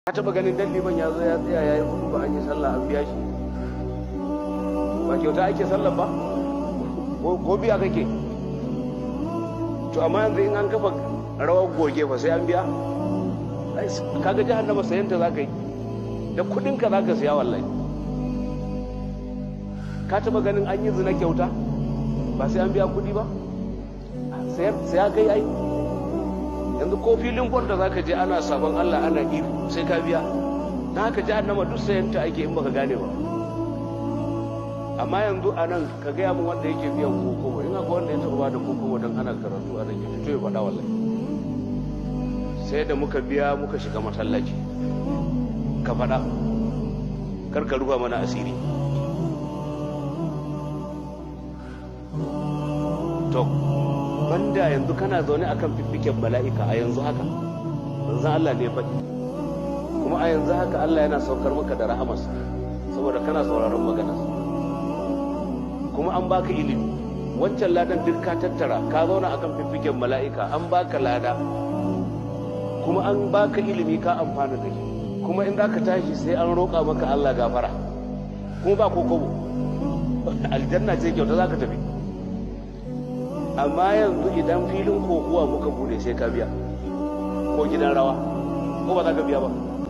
Ka taba ganin dan liman ya zo ya tsaya ya yi hudu ba an yi sallah an biya shi? Ba kyauta ake sallah ba? Ko biya kake? To amma yanzu in an kafa rawar goge fa sai an biya? Kaga jahannama sayanta za ka yi, da kudinka za ka siya wallahi. Ka taba ganin an yi zina kyauta? Ba sai an biya kudi ba? Saya kai ai. Yanzu ko filin bol da zaka je ana sabon Allah ana ihu sai ka biya. Na haka jahannama duk sayanta ake in baka gane ba. Amma yanzu a nan ka gaya min wanda yake biyan kokobo, in akwai wanda ya taɓa ba da kokobo don ana karatu a nan ya fito ya faɗa wallahi. Sai da muka biya muka shiga masallaci. Ka faɗa, kar ka rufa mana asiri. To banda yanzu kana zaune akan fiffiken mala'ika a yanzu haka, manzon Allah ne ya faɗi. Kuma a yanzu haka Allah yana saukar maka da rahamarsa saboda kana sauraron maganarsa. Kuma an baka ilimi, wancan ladan duk ka tattara, ka zauna akan fiffiken mala'ika, an baka lada, kuma an baka ilimi ka amfana da shi. Kuma in zaka tashi sai an roƙa maka Allah gafara, kuma ba kokobo, aljanna ce kyauta zaka tafi. Amma yanzu idan filin kokuwa muka bude sai ka biya, ko gidan rawa, ko ba za ka biya ba?